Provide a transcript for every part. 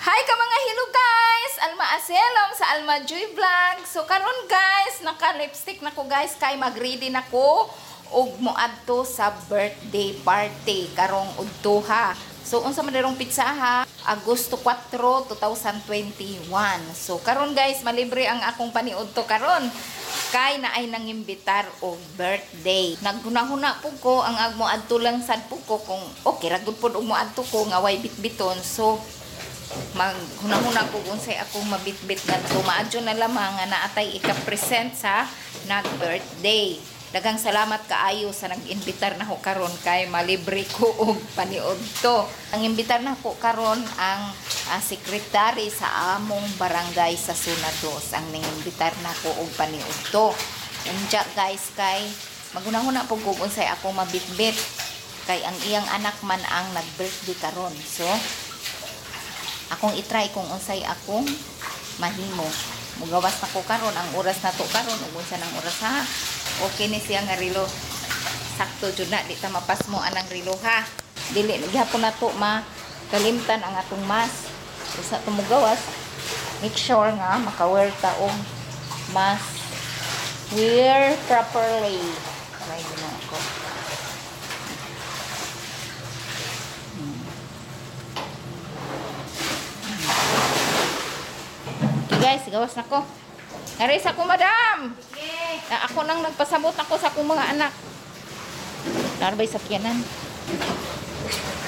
Hi ka mga hilo, guys! Alma Aselom sa Alma Joy Vlog. So karon guys, naka-lipstick na ko guys kay mag-ready na ko og moadto sa birthday party karong udto ha. So unsa man dirong petsa ha? Agosto 4, 2021. So karon guys, malibre ang akong paniudto karon kay naay nangimbitar og birthday. Naghuna-huna pud ko ang ag moadto lang sad pud ko kung okay ra gud pud og moadto ko nga way bitbiton. So maghuna-huna ko kung unsay akong mabitbit ngadto. Maadyo na lamang nga naatay ika-present sa nag-birthday. Daghang salamat kaayo sa nag-imbitar nako karon kay malibre ko og paniudto. Ang imbitar nako karon ang sekretary sa among barangay sa Zona 2 ang nangimbitar nako og paniudto. Unya guys, kay maghuna-huna pud ko kung unsay akong mabitbit kay ang iyang anak man ang nag-birthday karon. So akong i-try kung unsay akong mahimo. Mugawas na ko karon ang oras na to karon ug unsa nang oras ha. Okay ni siya nga relo. Sakto jud na, di ta mapasmo anang relo ha. Dili gihapon na to ma kalimtan ang atong mask. Usa to mugawas, make sure nga maka-wear ta og mask. Wear properly. Try na ako. Okay guys, gawas na ko. Naris ako, madam. Na ako nang nagpasamot ako sa akong mga anak. Narbay sakyanan.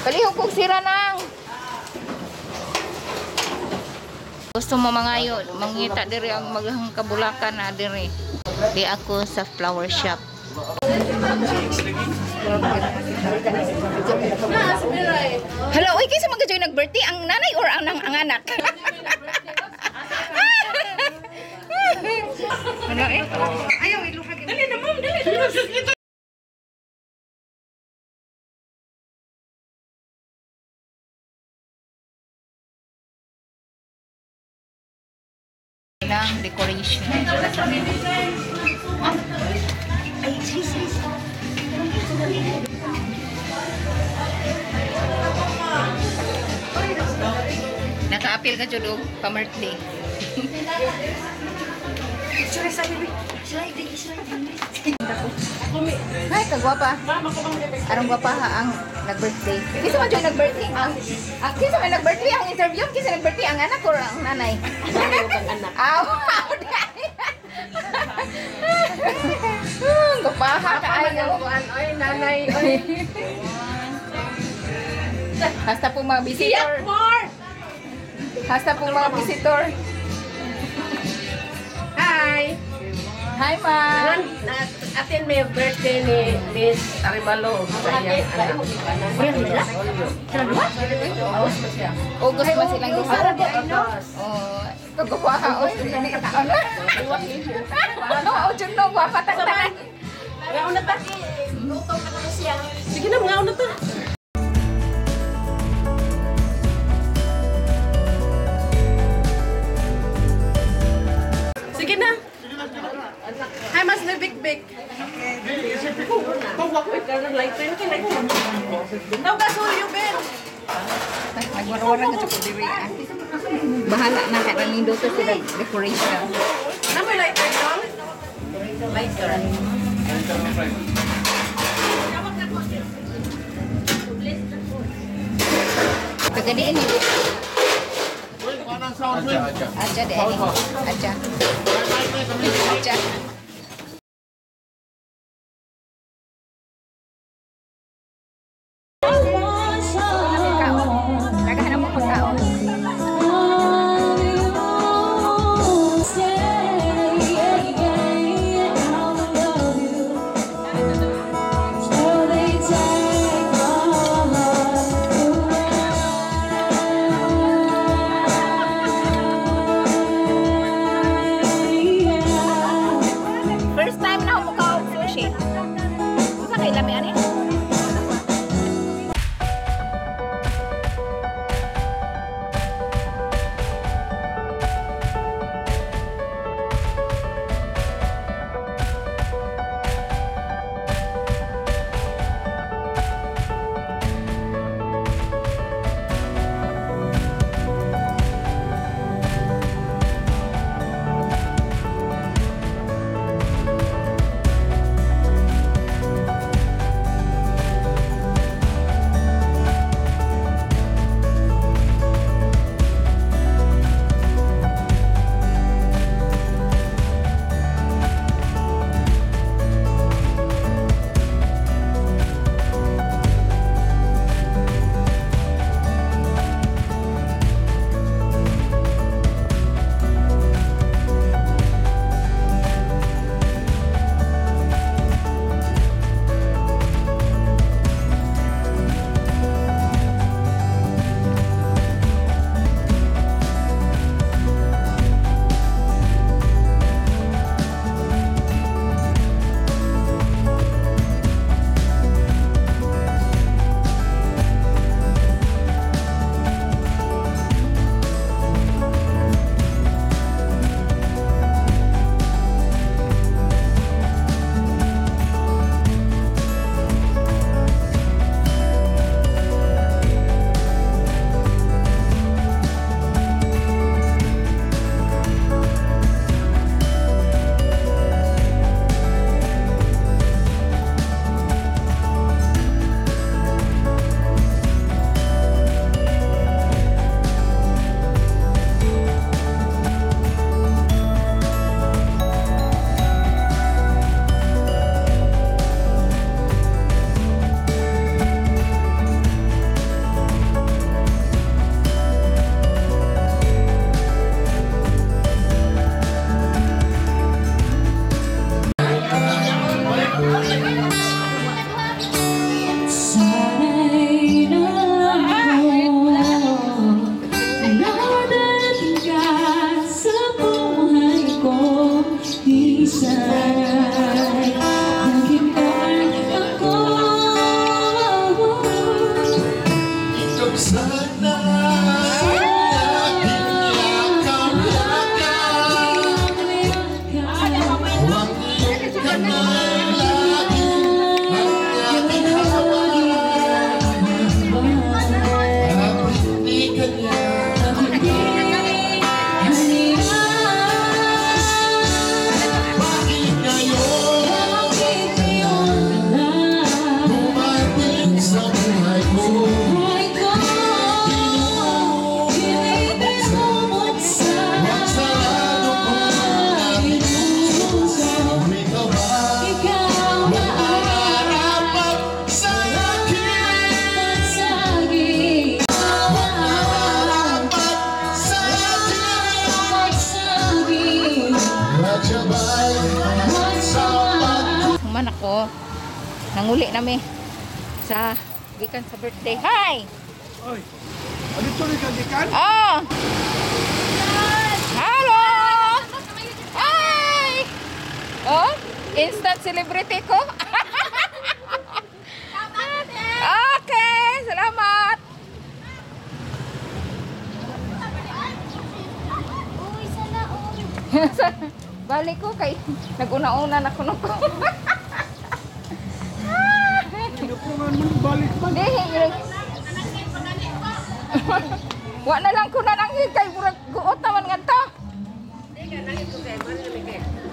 Palihog kong sira nang. Gusto mo mangayo, mangita diri ang maghang kabulakan na diri. Di ako sa flower shop. Hello, uy, kinsa man ka nag-birthday, ang nanay or ang anak? Ano eh? Ayaw, iluhag. Dali na, ma'am, dali. Ng decoration. Naka-appeal ka jud og pa-birthday. Ay, kagwapa. Arong gwapa ha ang nag-birthday. Kinsa man jud nag-birthday ang kinsa man nag-birthday ang interview? Kinsa nag-birthday, ang anak or ang nanay? Anak. Aw, gwapaha kaayo. Oy, nanay, oy. Hasta po mga visitor. More! Hasta po mga visitor. Hi! Hi, ma'am. Na-attend may birthday ni Miss Aribalo sa iyang anak. August man silang duha. Oh, kagwapaha oy. Ano? Oo, jud no, gwapa tang tanan. Ngaon na ta. Sige na, ngaon na ta. Sige na. Hi, Mas Big Big. Uy, karang lighter. Lighter. Daw ka sulyo, Ben. Nagwarwara ka sa diri ah. Bahala na kay nindot sila decoration. Ano may lighter dong? Lighter. Pagadiin ni Aja de ani. Aja. Aja. Kaon. Naghahanap mo pagkaon. Nanguli nami sa gikan sa birthday. Hi! Oy. Ano to ni kagikan? Oh! Hello! Hi! Oh, instant celebrity ko. Okay, salamat. Uy, sana all. Balik ko kay naguna-una na kuno ko. Pinupungan mo balik man. Di, wa na lang ko na nangin kay murag guot naman nga to.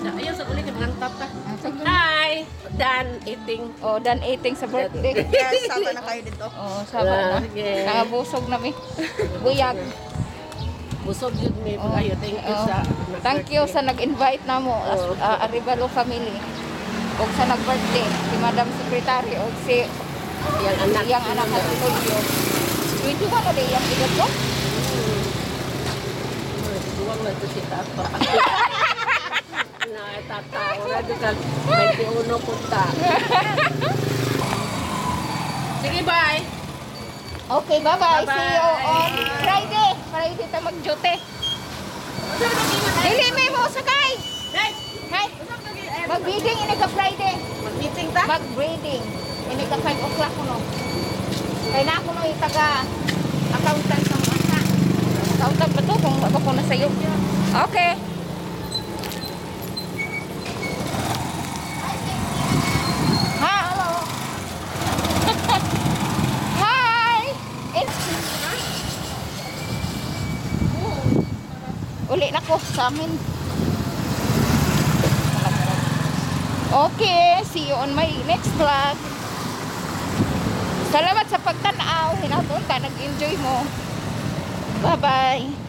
Ayaw sa ulit yung mga tap. Hi! Done eating. Oh, done eating sa birthday. Yes, sama na kayo dito. Oh, sama na. Ah, sige. Nakabusog na mi. Buyag. Busog yun may Oh. kayo. Thank you Oh. sa Thank you sa nag-invite na mo as Arevalo family. Og sa nag-birthday si Madam Secretary og si Yang anak. iyang anak at Julio. 21 na di iyang edad ko. Duwang na to si Tata. Na tata. Wala doon ka 21 punta. Sige, bye! Okay, bye-bye. Bye-bye. See you on Friday. Friday ta mag-duty. Dili may mo sakay. Hey! Hi. Mag-breeding ini ka Friday. Mag-meeting ta? Mag-breeding. Ini ka 5 o'clock kuno. Kay na ako no itaga accountant sa mga anak. Accountant ba to kung ako ko na sayo. Okay. Hello. Hi. It's Uli na ko sa amin. Okay, see you on my next vlog. Salamat sa pagtanaw. Hinaton ka, nag-enjoy mo. Bye-bye.